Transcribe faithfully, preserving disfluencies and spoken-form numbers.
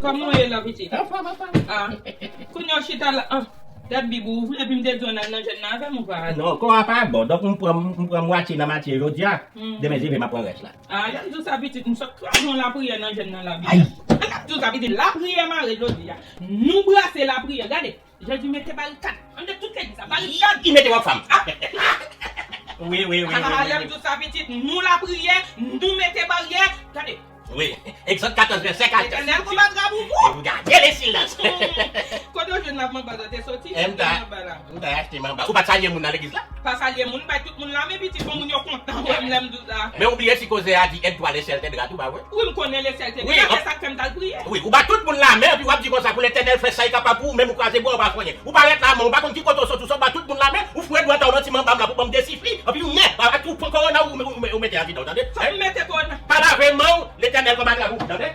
Kòman w ye la, pitit? Anfòm, anfòm. Ah. Kounye a w chita la. Ah. Gad Bib ou, epi m te di w n al nan jèn nan avè m ou pa al? Non, kò a pa bon. Donk, m pran, m pran mwatye nan matye jodi a. Hmm. Demen, se vre, m ap pran rès la. Ah, lè m di w sa, pitit, m sot kraze yon lapriyè nan jèn nan la, pitit. Ay! Lè m di w sa, pitit, lapriyè mare jodi a. Nou brase lapriyè, gade. Jezi mete barikad. Anndan tout legliz la, barikad. Ki mete w ak fanm? Ah! Wi, wi, wi, wi, wi, wi. Ah, lè m di w sa, pitit, nou lapriyè, nou mete baryè. Gade. Wi. Egzòd katòz, vèsè katòz. Letènèl konbatra pou ou. E w gade le silans. Kote w jwenn la manba sa te soti? M ta, m ta achte manba. Ou pa t salye moun nan legliz la? Pa salye moun, bay tout moun lamen, pitit, bon moun yo kontan wè m lè m di w sa. Men ou bliye si koze a di aide-toi, le ciel t'aidera tou, pa vre? Wi, m konnen le ciel t'aidera, men sa k fè m t al priye. Wi, ou ba tout moun lamen, epi w ap di konsa pou Letènèl fè sa li kapab pou ou, menm ou kraze bwa, ou pa fè anyen. Ou pa ret la, men ou pa konn ki kote w soti, w sot ba tout moun lamen, ou foure dwèt ou nan ti manba m la pou ban m de sifri, epi ou nèk, ak ou pran kowona, ou, ou, ou, ou mete antidan, tande? Fòk m mete kowona. Pa lave men w, Letènèl konbatra pou ou, tande?